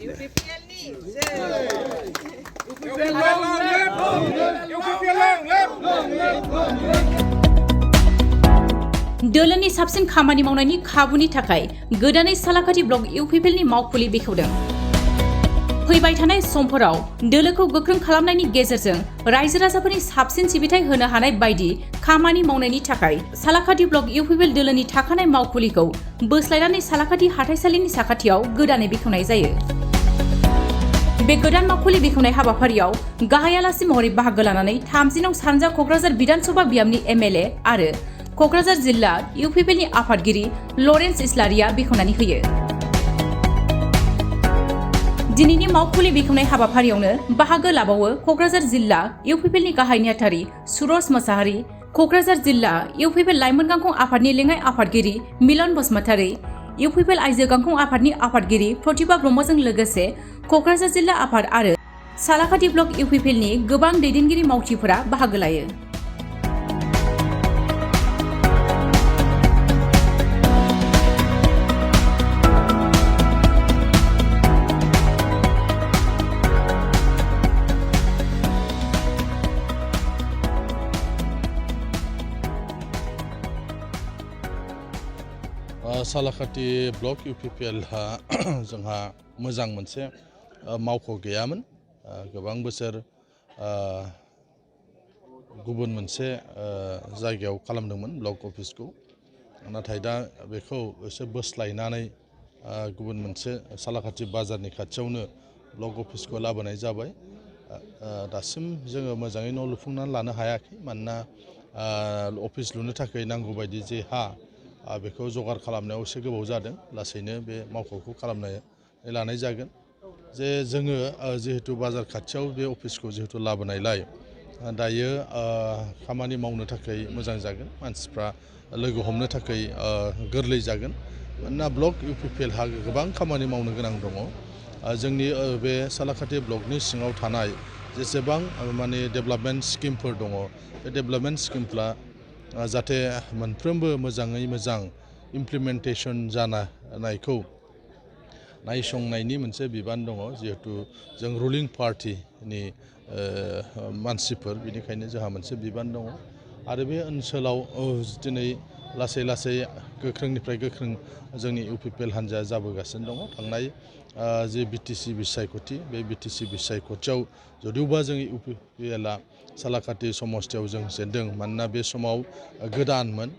दोलोनि साबसिन खामानि मावनायनि खाबुनि थाखाय गोदानै सालाकाथि ब्लक इउपिपिएलनि मावखुलि बेखेवदों। फैबाय थानाय समफोराव दोलोखौ गोख्रों खालामनायनि गेजेरजों रायजो राजाफोरनि साबसिन सिबिथाय होनो हानाय बायदि खामानि मावनायनि थाखाय सालाकाथि ब्लक इउपिपिएल दोलोनि थाखानाय मावखुलिखौ बोस्लायनानै सालाकाथि हाथाइसालिनि साखाथियाव गोदानै बेखेवनाय जायो। बे गोदान मावखुलि बेखेवनाय हाबाफारियाव गाहाय आलासि महरै बाहागो लानानै 30 नं सानजा क'क्राझार बिधानसभा बियामनि एमएलए आरो क'क्राझार जिल्ला इउपिपिएलनि आफादगिरि लरेन्स इस्लारिया बेखेवनानै होयो। दिनैनि मावखुलि बेखेवनाय हाबाफारियावनो बाहागो लाबावो क'क्राझार जिल्ला इउपिपिएलनि गाहाय नेहाथारि सुरज मोसाहारि, क'क्राझार जिल्ला इउपिपिएल लाइमोन गांखं आफादनि लेङाइ आफादगिरि मिलन बसुमतारी, इउपिपिएल आइजो गांखं आफादनि आफादगिरि प्रतिभा ब्रह्मजों लोगोसे क'क्राझार जिल्ला आफाद आरो सालाकाथि ब्लक इउपिपिएलनि गोबां दैदेनगिरि मावथिफोरा बाहागो लायो। सालाकाथि ब्लक इउपिपिएलहा जोंहा मोजां मोनसे मावख' गैयामोन। गोबां बोसोर गुबुन मोनसे जायगायाव खालामदोंमोन ब्लक अफिसखौ, नाथाय दा बेखौ एसे बोस्लायनानै गुबुन मोनसे सालाकाथि बाजारनि खाथियावनो ब्लक अफिसखौ लाबोनाय जाबाय। दासिम जोङो मोजाङै न' लुफुंनानै लानो हायाखै, मानोना अफिस लुनो थाखाय नांगौ बायदि जे हा बेखौ जगार खालामनायाव एसे गोबाव जादों। लासैनो बे मावख'खौ खालामनानै लानाय जागोन। जे जोङो जिहेतु बाजार खाथियाव बे अफिसखौ जिहेतु लाबोनायलाय दायो खामानि मावनो थाखाय मोजां जागोन, मानसिफ्रा लोगो हमनो थाखाय गोरलै जागोन। मानोना ब्लक इउपिपिएलहा गोबां खामानि मावनो गोनां दङ। जोंनि बे सालाकाथि ब्लकनि सिङाव थानाय जेसेबां माने डेभेलपमेन्ट स्किमफोर दङ, बे डेभेलपमेन्ट स्किमफ्रा जाहाथे मोनफ्रोमबो मोजाङै मोजां इमप्लिमेन्टेसन जानायखौ नायसंनायनि मोनसे बिबान दङ। जिहेतु जों रुलिं पार्टिनि मानसिफोर, बेनिखायनो जोंहा मोनसे बिबान दङ। आरो बे ओनसोलाव दिनै लासै लासै गोख्रोंनिफ्राय गोख्रों जोंनि इउपिपिएल हान्जाया जाबोगासिनो दङ। थांनाय जे बिटिसि बिसायख'थि, बे बिटिसि बिसायख'थियाव जुदिवबा जोंनि इउपिपिएलआ सालाकाथि समस्थियाव जों जेनदों, मानोना बे समाव गोदानमोन।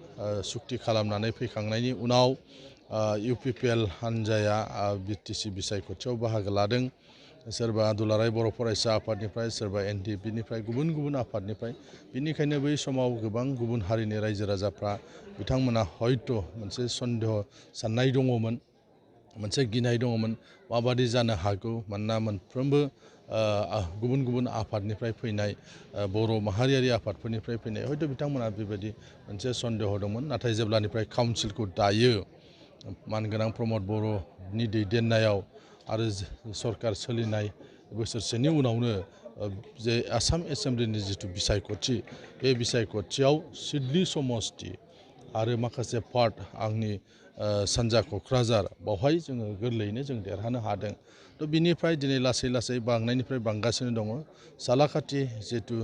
सुक्ति खालामनानै फैखांनायनि उनाव इउपिपिएल हान्जाया बिटिसि बिसायख'थियाव बाहागो लादों। सोरबा दुलाराय बर' फरायसा आफादनिफ्राय, सोरबा एनडिएफबिनिफ्राय, गुबुन गुबुन आफादनिफ्राय। बेनिखायनो बै समाव गोबां गुबुन हारिनि रायजो राजाफ्रा बिथांमोना हयथ' मोनसे सन्देह साननाय दङमोन, मोनसे गिनाय दङमोन माबादि जानो हागौ। मानोना मोनफ्रोमबो गुबुन गुबुन आफादनिफ्राय फैनाय, बर' माहारियारि आफादफोरनिफ्राय फैनाय, हयथ' बिथांमोना बेबायदि मोनसे सन्देह दंमोन। नाथाय जेब्लानिफ्राय काउन्सिलखौ दायो, मानगोनां प्रमद बर'नि दैदेननायाव आरो सरकार सोलिनाय बोसोरसेनि उनावनो जे आसाम एसेमब्लिनि जिथु बिसायख'थि, बे बिसायख'थियाव सिडली समस्ति आरो माखासे पार्ट आंनि सानजा क'क्राझार, बावहाय जोङो गोरलैयैनो जों देरहानो हादों। थ' बिनिफ्राय दिनै लासै लासै बांनायनिफ्राय बांगासिनो दङ। सालाकाथि जिथु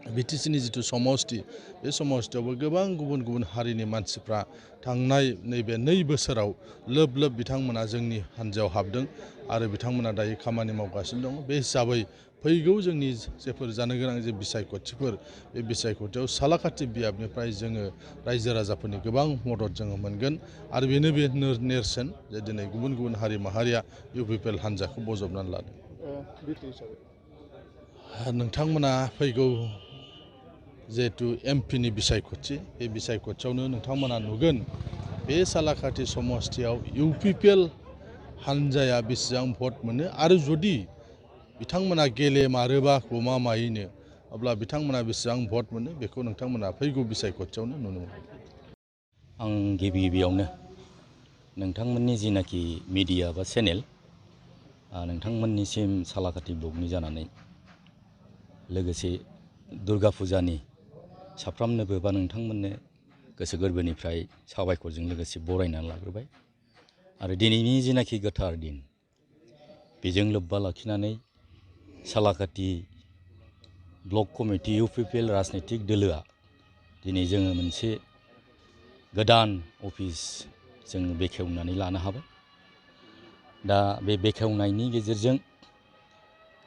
बिटिसिनि जिथु समस्ति, बे समस्तियावबो गोबां गुबुन गुबुन हारिनि मानसिफ्रा थांनाय नैबे 2 बोसोराव लोब लोब बिथांमोना जोंनि हान्जायाव हाबदों आरो बिथांमोना दायो खामानि मावगासिनो दङ। बे हिसाबै फैगौ जोंनि जेफोर जानो गोनां जे बिसायख'थिफोर, बे बिसायख'थियाव सालाकाथि बियाबनिफ्राय जोङो रायजो राजाफोरनि गोबां मदद जोङो मोनगोन। आरो बेनो बे नेरसोन जे दिनै गुबुन गुबुन हारि माहारिया इउपिपिएल हान्जाखौ बजबनानै लादों। नोंथांमोना फैगौ जिहेतु एमपिनि बिसायख'थि, बे बिसायख'थियावनो नोंथांमोना नुगोन बे सालाकाथि समस्तियाव इउपिपिएल हान्जाया बेसेबां भट मोनो। आरो जुदि बिथांमोना गेलेमारोबा गमामायैनो, अब्ला बिथांमोना बेसेबां भट मोनो, बेखौ नोंथांमोना फैगौ बिसायख'थियावनो नुनो मोनगोन। आं गिबियावनो नोंथांमोननि जिनाखि मिडिया बा चेनेल, नोंथांमोननिसिम सालाकाथि ब्लकनि जानानै लोगोसे दुर्गा फुजानि साफ्रोमनोबो बा नोंथांमोननो गोसो गोरबोनिफ्राय साबायखरजों लोगोसे बरायनानै लाग्रोबाय। आरो दिनैनि जिनाखि गोथार दिन, बेजों लोब्बा लाखिनानै सालाकाटि ब्लक कमिटि इउपिपिएल राजनितिक दोलोआ दिनै जोङो मोनसे गोदान अफिस जों बेखेवनानै लानो हाबाय। दा बे बेखेवनायनि गेजेरजों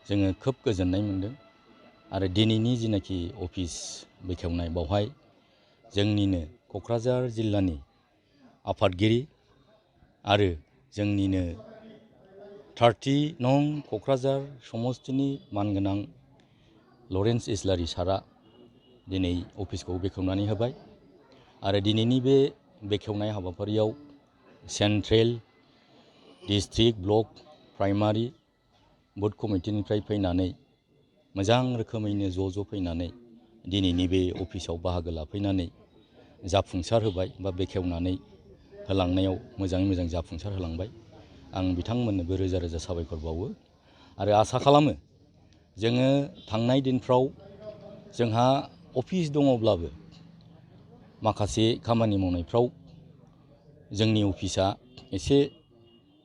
जोङो खोब गोजोननाय मोनदों आरो दिनैनि जिनाखि अफिस बेखेवनाय बावहाय जोंनिनो क'क्राझार जिल्लानि आफादगिरि आरो जोंनिनो 30 नं क'क्राझार समस्तिनि मानगोनां लरेन्स इस्लारि सारा दिनै अफिसखौ बेखेवनानै होबाय आरो दिनैनि बे बेखेवनाय हाबाफारियाव सेन्ट्रेल डिस्ट्रिक्ट ब्लक प्राइमारि बुथ कमिटिनिफ्राय फैनानै मोजां रोखोमैनो ज' फैनानै दिनैनि बे अफिसाव बाहागो लाफैनानै जाफुंसार होबाय बा बेखेवनानै होलांनायाव मोजाङै मोजां जाफुंसार होलांबाय। आं बिथांमोननोबो रोजा रोजा साबायखर बावो आरो आसा खालामो जोङो थांनाय दिनफ्राव जोंहा अफिस दङब्लाबो माखासे खामानि मावनायफ्राव जोंनि अफिसा एसे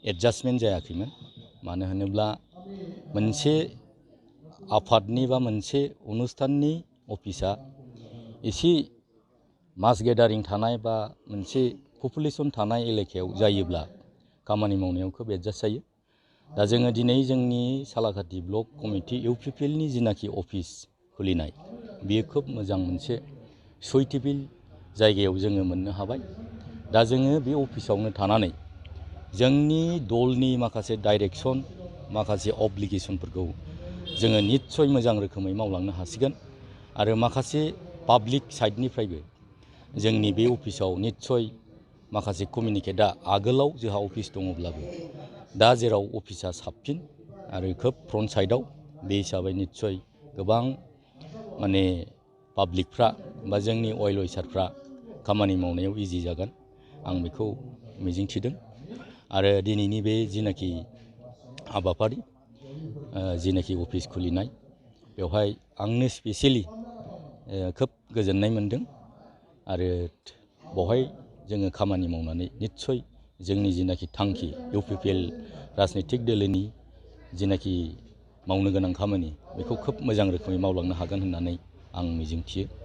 एडजास्टमेन्ट जायाखैमोन। मानो होनोब्ला मोनसे आफादनि बा मोनसे अनुस्थाननि अफिसा एसे मास गेदारिं थानाय बा मोनसे पपुलेसन थानाय एलेकायाव जायोब्ला खामानि मावनायाव खोब एडजास्ट जायो। दा जोङो दिनै जोंनि सालाकाटि ब्लक कमिटि इउपिपिएलनि जिनाखि अफिस खुलिनाय बेयो खोब मोजां मोनसे सुइटेबोल जायगायाव जोङो मोननो हाबाय। दा जोङो बे अफिसावनो थानानै जोंनि दलनि माखासे डाइरेक्सन माखासे अब्लिगेसनफोरखौ जोङो निस्सय मोजां रोखोमै मावलांनो हासिगोन आरो माखासे पाब्लिक साइडनिफ्रायबो जोंनि बे अफिसाव निस्सय माखासे कमिउनिकेटआ आगोलाव जोंहा अफिस दङब्लाबो दा जेराव अफिसा साबसिन आरो खोब फ्रन्ट साइडआव बे हिसाबै निस्सय गोबां माने पाब्लिकफ्रा बा जोंनि अवेल वाइसारफ्रा खामानि मावनायाव इजि जागोन आं बेखौ मिजिंथिदों। आरो दिनैनि बे जिनाखि हाबाफारि जिनाखि अफिस खुलिनाय बेवहाय आंनो स्पेसियेलि खोब गोजोननाय मोनदों आरो बेवहाय जोङो खामानि मावनानै निस्सय जोंनि जिनाखि थांखि इउपिपिएल राजनितिक दोलोनि जिनाखि मावनो गोनां खामानि बेखौ खोब मोजां रोखोमै मावलांनो हागोन होननानै आं मिजिंथियो।